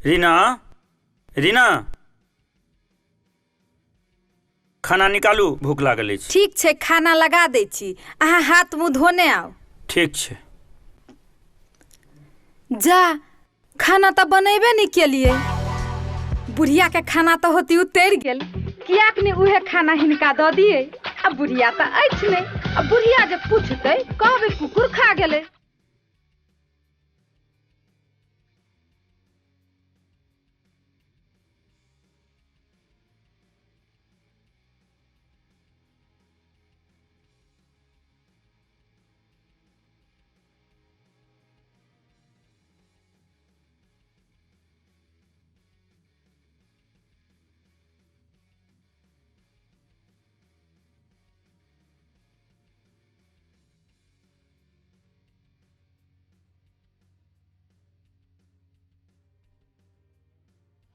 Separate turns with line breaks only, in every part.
रीना, रीना, खाना निकालू, भूख लागल अछि।
ठीक छै, खाना लगा दै छी, अहाँ हाथ मुँह धोने आउ।
ठीक छै।
जा, खाना तऽ बनेबे नहि केलियै। बुढ़िया के खाना तऽ होती उतरि गेल, कियाक नहि उहे खाना हिनका दऽ दियै? आ बुढ़िया तऽ अछि नहि, आ बुढ़िया जे पूछतै कहबै कुकुर खा गेलै।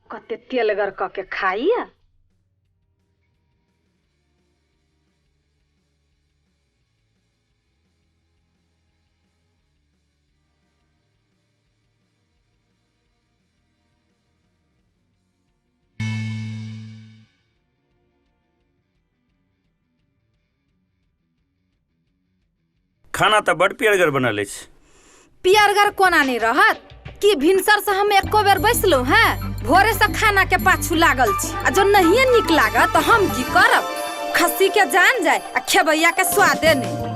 कते तेलगर कऽ के खाइया।
खाना तऽ बड पियरगर बनल अछि।
पियरगर कोना नहि रहत? कि भिनसर से हम एको बेर बैसलहुँ हैं? भोरे से खाना के पाछू लागल छी, आ जो नहिये नीक लागत तऽ हम की करब? खस्सी के जान जाय आ खेबैया के स्वादे नहि।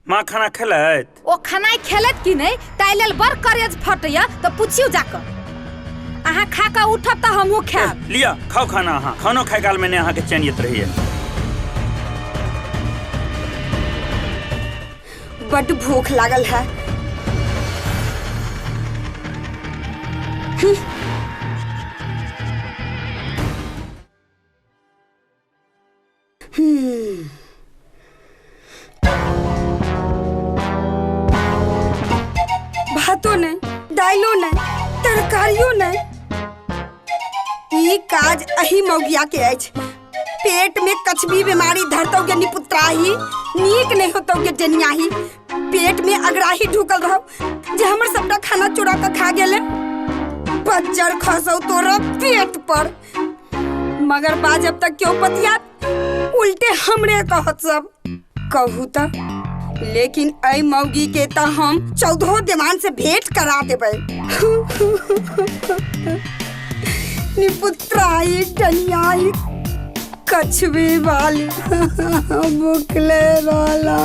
माँ खाना खेलथि?
ओ खानाइ खेलथि कि नहि ताहि लेल बड़ करेज फटैया, तऽ पुछियौ जाकऽ। अहाँ खा कऽ उठब तऽ हमहूँ खायब।
लिअ, खाउ खाना। अहाँ खानो खाय काल मे नहि अहाँके चैनियत रहैया।
बड्ड भूख लागल है। भातो नहि, दालियो नहि, तरकारियो नहि। ई काज अही मौगिया के अछि। पेट में कछबी बीमारी धरतौ गे निपुत्राही, नीक नहीं होतौ गे डेनियाही। पेट में अगराही ढुकल रहो जे हमर सबटा खाना चुरा के खा गेले। बज्जर खसौ तोरा पेट पर। मगर बाजब तक क्यों पतियात, उल्टे हमरे कहत सब। कहू त, लेकिन ऐ मौगी के त हम 14 देवान से भेंट करा देबै। निपुत्राई डनियाई कछबी वाली भुखले रहला।